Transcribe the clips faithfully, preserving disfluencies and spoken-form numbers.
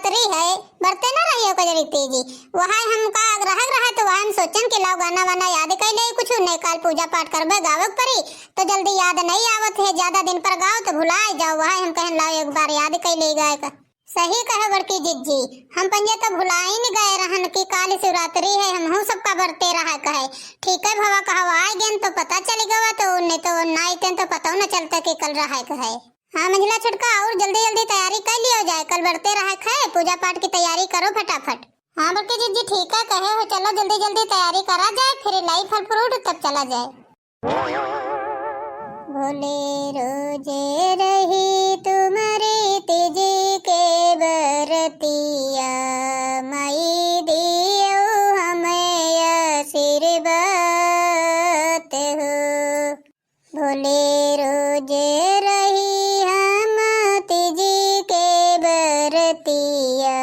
शिवरात्रि है, बरते ना रहियो कजरी तीजी। वहाय हमका रहक रहा तो वहाय हम सोचन कि लाओ गाना वाना याद कइ लेई कुछ, नहीं काल पूजा पाठ करबे गावे के परी, तो जल्दी याद नहीं आवत है, ज्यादा दिन पर गाओ तो भुलाए जाओ, वहाय हम कहन लाओ एक बार याद कइ लेई गाए का। सही कहे बड़की जिज्जी, हम पंजे तो भुलाइन गए रहन कि काल शिवरात्रि है, हमहू सबका बरते रहक है। ठीक है भवा कहवा आए गेन तो पता चल गवा, तो नहीं तो ना आइतेन तो पता न चलता कि कल रहक है। हाँ मंझला छोटका, और जल्दी जल्दी तैयारी कइ लियो जाए, कल बरते रहक है, पूजा पाठ की तैयारी करो फटाफट। हाँ बड़की जिज्जी ठीक है कहे हो, चलो जल्दी जल्दी तैयारी करा जाए, फिर लाई फल फ्रूट तब चला जाए। भोले रोजे रही तुम्हरी तीजी के बरतिया, माई दियो हमें आशीर्वाद हो। भोले रोजे रही हम तीजी के बरतिया,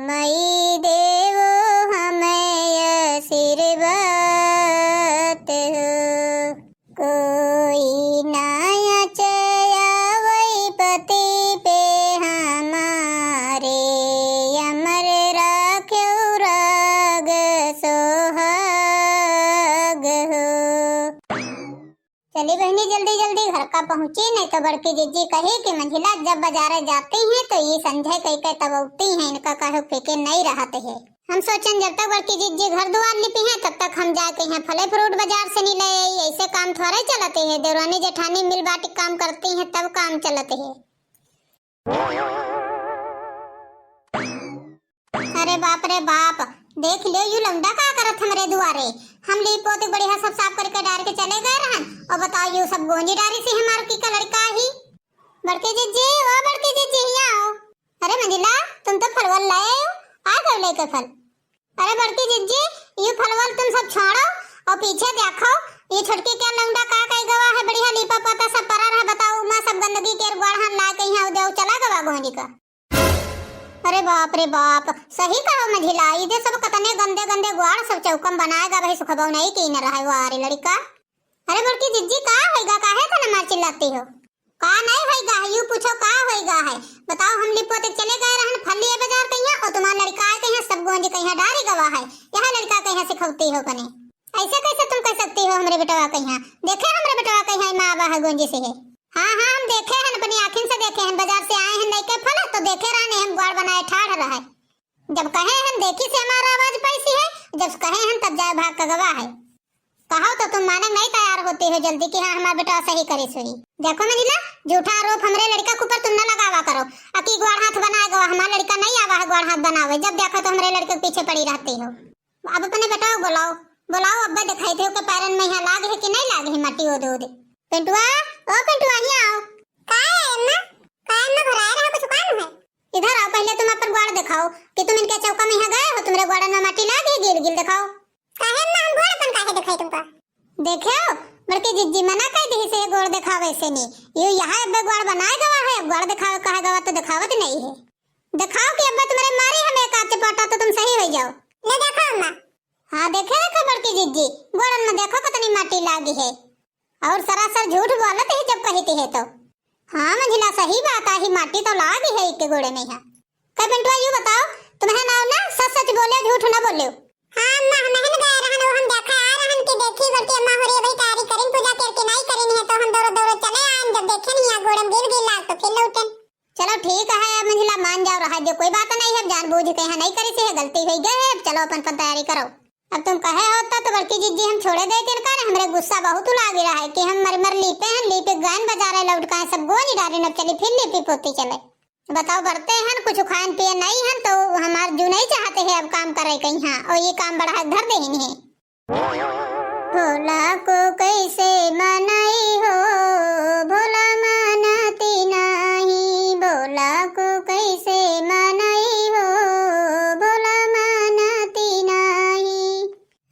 माई देवो हमें आशीर्वाद हो। कोई नाया चया वही पति पे हमारे, अमर राख्यो राग सोहाग हो। चली बहनी, जल्दी जल्दी घर का पहुँची, नहीं तो बड़की जिज्जी कही कि मंझिला जब बजारे जाती हैं तो ये संझे कई के तब उठती हैं, इनका कहे फिकिर नहीं रहत है। हम सोचन जब तक बड़की जिज्जी घर दुआर लिपी हैं तब तक हम जाके यहाँ फले फ्रूट बाजार से नहीं ले आई, ऐसे काम थोड़े चलते है। देवरानी जेठानी मिल बाटी काम करती हैं तब काम चलते है। अरे बाप रे बाप, देख लियो यू लौंडा का करत हमरे दुआरे। हम लीप पोत बढ़िया सब साफ करके डार के चले गए रहन, और बताओ यू सब गोंजी डारी से हमार की का लड़का ही। बड़की जिज्जी, ओ बड़की जिज्जी, हियाँ आओ। अरे मंझिला, तुम तो फलवल लाए हो, आ गए लेके फल। अरे बड़की जिज्जी, यू फलवल तुम सब छोड़ो और पीछे देखो, ये छोटकी क्या लौंडा का कई गवा है, बढ़िया लीपा पोता सब परा रहा, बताओ उमा सब गंदगी के ग्वाड़हन ला के यहाँ उदे चला गवा गोंजी का। अरे बाप रे बाप, सही कहो मंझिला, ई दे सब कतने गंदे गंदे ग्वाड़ सब चौकम बनाएगा भाई, सुखबौ नहीं की न रहे वो आरे लड़का। अरे बड़की जिज्जी, का होइगा, काहे तने मार चिल्लाती हो? का नहीं होइगा है, यू पूछो का होइगा है? बताओ, हम लिपो तक चले गए रहन फल लिए बाजार कहिया, और तुम्हार लड़का आए कहिया सब गोंजी कहिया डारी गवा है, यहाँ लड़का कहिया सिखौती हो कने। ऐसे कैसे तुम कह सकती हो हमरे बेटवा कहिया? देखे हमरे बेटवा कहिया माँ आवा है गोंजी से है। हाँ, हाँ, हम देखे हन, अपनी आँखिन से देखे हन, बाजार से आए हन लेके फल, तो देखे रहने हम ग्वाड़ बनाए ठाढ़ रहे। जब कहे हन देखी से हमारा आवाज पैसी है, जब कहे हन तब जाए भाग कगवा है। कहो तो तुम माने नहीं तैयार होती हो जल्दी कि हाँ हमार बेटवा सही करी सुई। देखो मंझिला, झूठा आरोप हमरे लड़का के ऊपर तुम न लगावा करो। अकी ग्वाड़ हाथ बनाए गवा, हमार लड़का नहीं आवा है ग्वाड़ हाथ बनावे, जब देखो तो हमरे लड़के के पीछे पड़ी रहती हो। अब अपने बेटवा को बुलाओ, बुलाओ, अब्बे दिखाई थे ओके पैरन में यहाँ लाग है कि नहीं लाग है माटी ओद ओद। पिंटुआ, ओ पिंटुआ, यहाँ आओ। का है अम्मा? का है अम्मा, घुराए रहा कुछ काम है? इधर आओ, पहले तुम अपन ग्वाड़ दिखाओ कि तुम इनके चौका में यहाँ गए हो, तुम्हरे ग्वाड़न में माटी लाग है, गिल गिल दिखाओ। काहे अम्मा, हम ग्वाड़ अपन काहे दिखाई तुमका? देखे हो, बड़की जिज्जी मना कर दी से ग्वाड़ दिखावे से नहीं, यू यहाँ अब्बे ग्वाड़ बनाए गवा है, अब ग्वाड़ दिखावे कहा गवा तो दिखावत नहीं है। दिखाओ कि अब्बे तुम्हरे मारी हम एक आध चपाटा तो तुम सही हो जाओ। ले देखो अम्मा। हाँ देखे, देखो बड़की जिज्जी, ग्वाड़न में देखो कितनी माटी लागी है। और सरासर झूठ बोलत ही जब कहती है तो। हाँ मंझिला, सही बात आही, माटी तो लागी है इके गोड़े में यहाँ। का पिंटुआ, यू बताओ, तुम्हें नाव ना सच सच बोले, झूठ ना बोले? हाँ अम्मा, हम हन गए रहन, वो हम देखा आ रहन कि देखी बोलती अम्मा हो रही भाई तैयारी करिन पूजा करके नहीं करिन है, तो हम दौड़ो दौड़ो चले आन, जब देखे नहीं आ गोड़म गिर गिर लाग तो फिर लौटन। चलो ठीक है, अब मंझिला मान जाओ, रहा जो कोई बात नहीं है, अब जान बूझ के यहाँ नहीं करी से है, गलती हो गई है, अब चलो अपन अपन तैयारी करो। अब तुम कहे होता तो बड़की जिज्जी हम छोड़े देते इनका ना, हमरे गुस्सा बहुत लाग रहा है कि हम मर मर लीपे हैं, लीपे गैन बाजारे लौट का सब गोंज डारे, अब चली फिर लीपी पोती चले। बताओ बरते हैं कुछ खान पिए नहीं हैं तो हमार जू नहीं चाहते हैं अब काम करे कहीं, हाँ, और ये काम बढ़ा धर दे ही नहीं। भोला को कैसे मनाई हो, भोला मानती नाही, भोला को कैसे मनाई हो, भोला मानती नाही।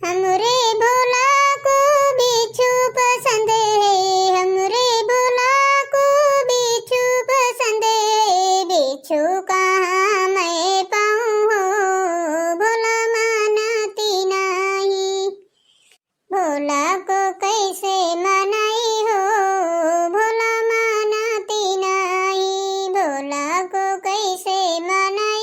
हमरे भोला को बिच्छू पसंद है, हमरे भोला को बिच्छू पसंद है, बिच्छू कहाँ मैं पाऊँ हो, भोला मानती नाही। भोला को कैसे मनाई हो, भोला मानती नाही, भोला को कैसे मनाई।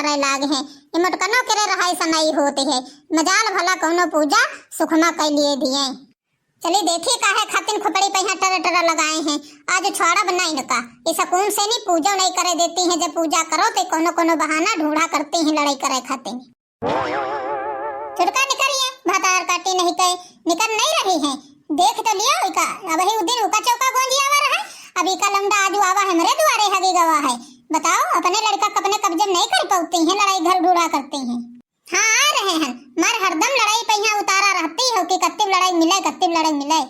करे लाग हैं। ई मोटकनो केरे रहाई सनई होत है। मजाल भला कौनो पूजा सुखमा कइ लिए दिए। चली देखी काहे खातिन खोपड़ी पहिया टरा टरा लगाए हैं। आज छोड़ब ना इनका। ई सकून से नहीं पूजा नहीं करे देती हैं। जब पूजा करो तो कौनो कौनो बहाना ढूंढा करती हैं लड़ाई करे खातिन। छुटका निकरिए, भतार काटी नहीं कहे, निकर नहीं रही है। देख तो लियो इका, अबही उ दिन उका चौका गोंजी आवा रहा, अब इका लौंडा आजू आवा हमरे दुआरे हगी गवा है। बताओ, अपने लड़का क अपने कब्जे में नहीं कर पाती हैं, लड़ाई घर ढूंढा करती हैं। हाँ, आ रहे हैं, मार हरदम लड़ाई पहिया उतारा रहती हो कि कत्ती लड़ाई मिले, कत्ती लड़ाई मिले।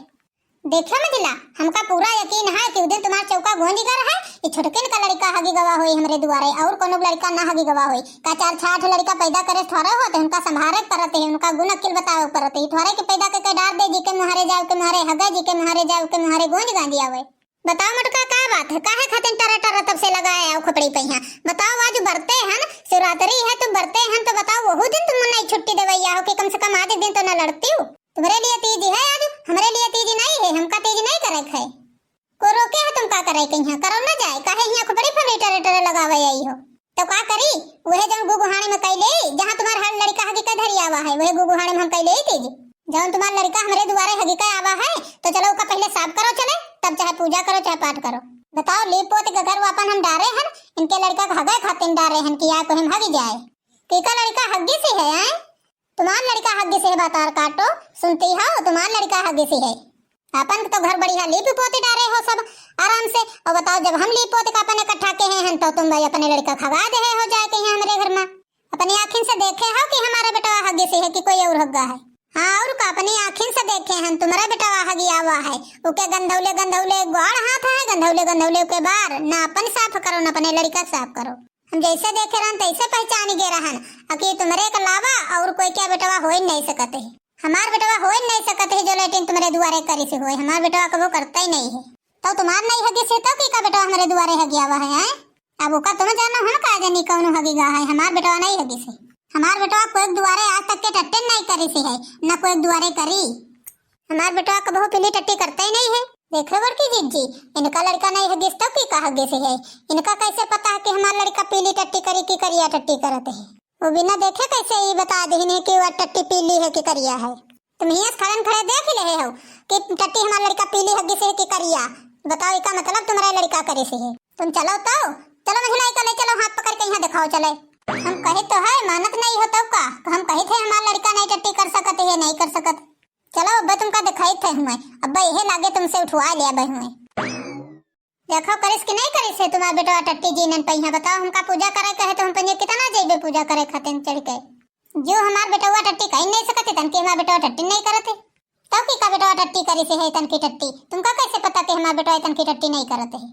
देखो मझिला, हमका पूरा यकीन है कि उ दिन तुम्हार चौका गूंज गर है, ई छोटकिन का लड़का हगी गवा होई हमरे दुआरे, और कोनो लड़का ना हगी गवा होई। का चार छह आठ लड़का पैदा करे थोड़े होते, उनका संभारे के परत है, उनका गुण अकिल बतावे के परत है। थोड़े के पैदा के, के डार दे, जी के मुहारे जाओ के मुहारे हगे, जी के मुहारे जाओ के मुहारे गूंज गांजी आवे। बताओ मोटका, का बात है, काहे खातिर टरा टरा तब से लगाए आओ खोपड़ी पहिया? बताओ, आज बरते हन, शिवरात्रि है, तुम बरते हन, तो बताओ, वहू दिन तुम नहीं छुट्टी देवैया हो कि कम से कम आज एक दिन तो ना लड़ती हो? तुम्हरे लिए तीज है आज, हमरे लिए तीज नहीं है, हमका तीज नहीं करे है। को रोके है तुमका करे के यहाँ? करो ना जाए, काहे यहाँ खोपड़ी फबड़ी टरे टरे लगावे आई हो? तो का करी, वहे जौन गुगुहाने में कैले, जहाँ तुम्हार हर लड़का हगी का धरी आवा है, वहे गुगुहाने में हम कैले तीज। जौन तुम्हार लड़का हमरे दुआरे हगी का आवा है, तो चलो ओका पहले साफ करो चले, तब चाहे पूजा करो, चाहे पाठ करो। बताओ, लीप पोत के घर वापन हम डारे हन, इनके लड़का के हगे खातिर डारे हन कि या को हम हगी जाए। कि का लड़का हगी से है, आए? तुम्हार लड़का हगी से है, बतार काटो, सुनती हो, तुम्हार लड़का हगी से है। अपन तो घर बढ़िया लीप पोती डारे हो सब आराम से, और बताओ, जब हम लीप पोत का अपन इकट्ठा के हैं, तो तुम भाई अपने लड़का खगा दे हो जाए के हैं हमरे घर में। अपनी आँखिन से देखे हो कि हमारा बेटवा हगी से है कि कोई और हग्गा है? हाँ, और का, अपनी आँखिन से देखे हैं, तुम्हारा बेटवा हगी आवा है, ओके गंधौले गंधौले ग्वाड़ हाथ है, गंधौले गंधौले ओके बार, ना अपन साफ करो, ना अपने लड़का साफ करो। हम जैसे देखे रहन तैसे पहचानी गे रहन, अकी तुम्हरे के अलावा और कोई क्या बेटवा हो ही नहीं सकत है। हमार बेटवा हो ही नहीं सकत है जो लेटिन तुम्हरे दुआरे करी से होए, हमार बेटवा कबो करता ही नहीं है। तो तुम्हार नहीं हगी से तो की का बेटवा हमरे दुआरे हगी आवा है, हैं? अब ओका तुम जानो, हम का जानी कौनो हगी गा है, हमार बेटवा नहीं हगी से। हमार बेटवा कोई दुआरे आज तक के टट्टे नहीं करी से है, न कोई दुआरे करी। हमार बेटवा कबहू पीली टट्टी करता ही नहीं है। देखो बड़की जिज्जी, इनका लड़का नहीं हगिस तो की का हगिस है? इनका कैसे पता है कि हमार लड़का पीली टट्टी करी कि करिया टट्टी करत है? वो बिना देखे कैसे ई बता देहिन है कि वह टट्टी पीली है कि करिया है? तुम हियाँ से खड़न खड़े देख ही रहे हो कि टट्टी हमार लड़का पीली हगिस है कि करिया। बताओ, इका मतलब तुम्हारा लड़का करे से है? तुम चलो तो, चलो मझिला, इका ले चलो, हाथ पकड़ के यहाँ दिखाओ चले। हम कहे तो है, मानत नहीं हो तब का? हम कहे थे हमार लड़का नहीं टट्टी कर सकत है, नहीं कर सकत। चलो, अब्बे तुमका दिखाई थे हुए, अब्बे यही लागे तुमसे उठवा ले अब्बे हुए। देखो, करिस कि नहीं करिस है तुम्हार बेटवा टट्टी जीनन पहिया? बताओ, हमका पूजा करे कहे तो हम पहिया कितना जइबे पूजा करे खातिर चढ़ के? जो हमार बेटवा टट्टी कहीं नहीं सकत है, तनकी हमार बेटवा टट्टी नहीं करत है। तब की का बेटवा टट्टी करिस है, तनकी टट्टी? तुमका कैसे पता कि हमार बेटवा तनकी टट्टी नहीं करत है?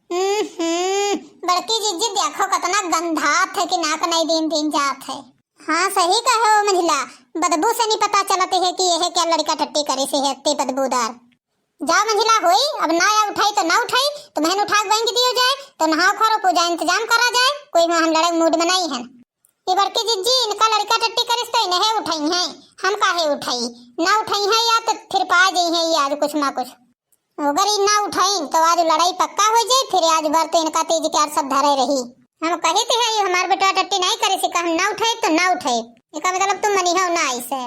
हम्म, बड़की जिज्जी, देखो, कितना गंधात है कि नाक नहीं दिन दिन जात है। हाँ, सही कहो मझिला, बदबू से नहीं पता चलत है कि यह क्या लड़का टट्टी करे से है, इतनी बदबूदार। जाओ मझिला, होई, अब ना या उठाई तो ना उठाई, तुम्हें उठा के बांध दियो जाए, तो नहाओ खारो, पूजा इंतजाम करा जाए, कोई वहाँ हम लड़े मूड में नहीं है। ये बड़की जिज्जी, इनका लड़का टट्टी करिस तो इन्हें उठाई हैं, हम काहे उठाई? ना उठाई हैं या तो फिर पा जाई हैं ये आज कुछ ना कुछ। अगर ई ना उठाइन, तो आज लड़ाई पक्का हो जाए, फिर आज भर तो इनका तीज के आर सब धरे रही। हम कही थे, ये हमार बेटवा टट्टी नहीं करे, सिका हम ना उठाए तो ना उठाए। एका मतलब तुम मनी हो ना ऐसे।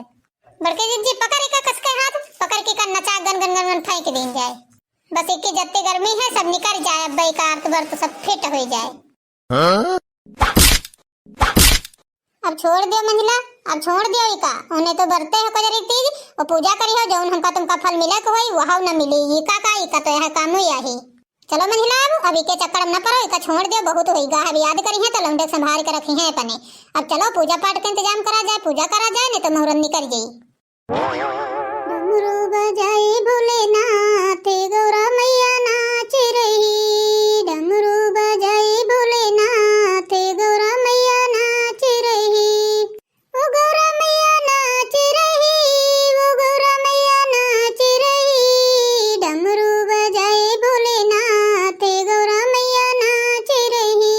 बड़के जिज्जी, पकड़ इका कस के हाथ, पकड़ के इका नचा गन गन गन गन फेंक दीन जाए। बस इकी जत्ती गर्मी है, सब निकल जाए, अब इका आर्त बर्त सब फिट हो जाए। हाँ? अब छोड़ दियो मंझला, अब छोड़ दियो इका। उन्हें तो बरते हो कजरी तीज, वो पूजा करी हो, जौन हमका तुमका फल मिले के होई, वहाउ न मिली। इका का, इका तो यह कामो यही। चलो मंझला, अब, अब इके चक्कर में न पड़ो, इका छोड़ दियो, बहुत होई गा। अब याद करी है तो लौंडे के संभाल के रखी है अपने। अब चलो पूजा पाठ के इंतजाम करा जाए, पूजा करा जाए, नहीं तो मुहूर्त निकल जाई। डमरू बजाए भोलेनाथ, गौरा मैया नाच रही। डमरू बजाए भोलेनाथ, गौरा मैया नाच रही। ओ गौरा मैया नाच रही, ओ गौरा मैया नाच रही। डमरू बजाए भोलेनाथ, गौरा मैया नाच रही।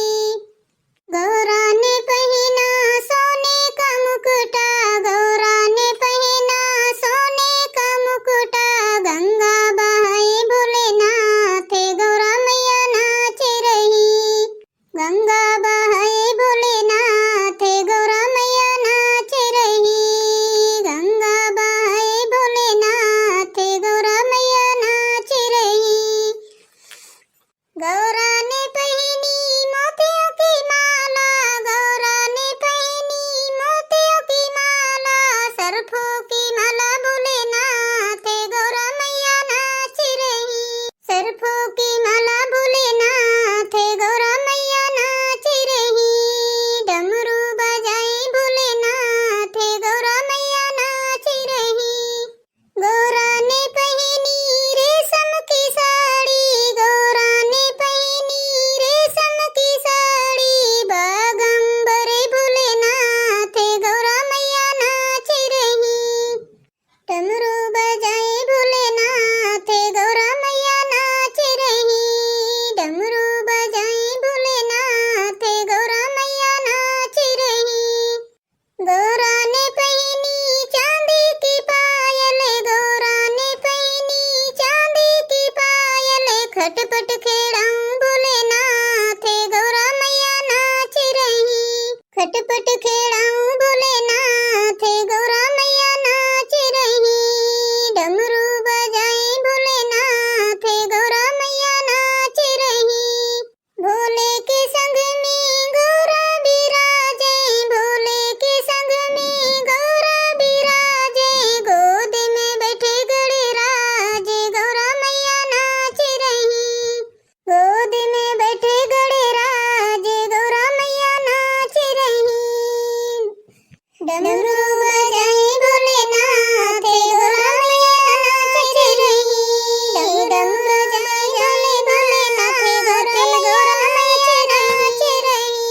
गौरा ने पहिना सोने का मुकुटा, गौरा ने पहिना सोने का मुकुटा, गंगा बहाए भोले सरफों की माला भोलेनाथ, गौरा मैया नाच रही। सरफों की माला भोलेनाथ, गौरा मैया नाच रही। डमरू बजाई भोलेनाथ, गौरा मैया नाच रही। गौरा ने पहनी रेशम की साड़ी, गौरा ने पहनी रेशम की साड़ी। बागंबर भोलेनाथ, गौरा मैया नाच रही। डमरू बजाई भोलेनाथ, गौरा मैया नाच रही। डमरू बजाई भोलेनाथ, गौरा मैया नाच रही। गौरा ने पहनी चांदी की पायल, गौरा ने पहनी चांदी की पायल। खटपट खेड़ाऊं भोलेनाथ, गौरा मैया नाच रही। खटपट खेड़ाऊं भोलेनाथ, गौरा मैया नाच रही। डमरू बजाई भोलेनाथ, गौरा मैया नाच रही। भोले के संग में गौरा बिराजे, भोले के संग में गौरा बिराजे। गोद में बैठे गणराज, गौरा मैया नाच रही। गोद में बैठे गणराज, गौरा मैया नाच रही। डमरू बजाई भोलेनाथ, गौरा मैया नाच रही। डमरू बजाई भोलेनाथ, गौरा मैया नाच रही।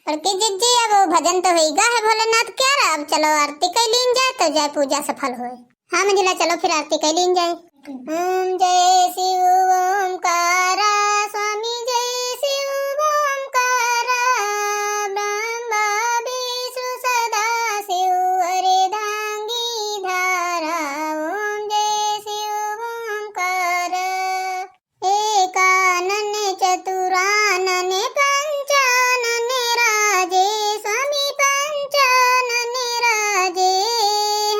और के जिज्जी, अब वो भजन तो होइगा है भोलेनाथ क्यारा, अब चलो आरती कइ लीन जाए तो जाए पूजा सफल होए। हाँ मंजुला, चलो फिर आरती कइ लीन जाए। ओम जय शिव ओमकारा, स्वामी जय शिव ओमकारा, ब्रह्मा विष्णु सदा शिव अर्धांगी धारा। ओम जय शिव ओमकारा। एकानन चतुरानन पंचानन राजे, स्वामी पंचानन राजे।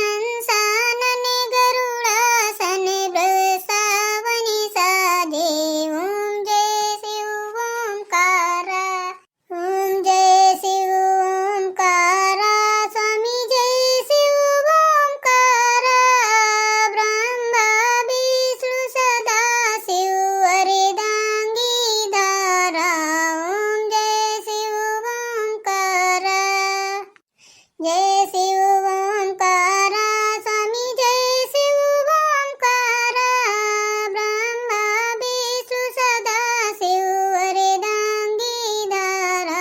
हंसानन गरुड़ासन वृषावनि साजे। ओम जय शिव ओमकारा। ओम जय शिव ओमकारा, स्वामी जय शिव ओमकारा, ब्रह्मा विष्णु सदा शिव अर्धांगी धारा। ओम जय शिव ओमकारा। जय शिव ओमकारा, स्वामी जय शिव ओमकारा, ब्रह्मा विष्णु सदा शिव अर्धांगी धारा।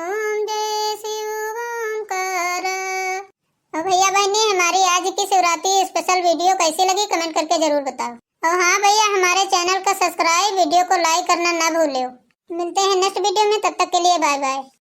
ओम जय शिव ओमकारा। और भैया बहनी, हमारी आज की शिवरात्रि special video कैसी लगी, comment करके जरूर बताओ। और हाँ भैया, हमारे channel का subscribe, video को like करना ना भूलो। मिलते हैं next video में, तब तक के लिए bye bye।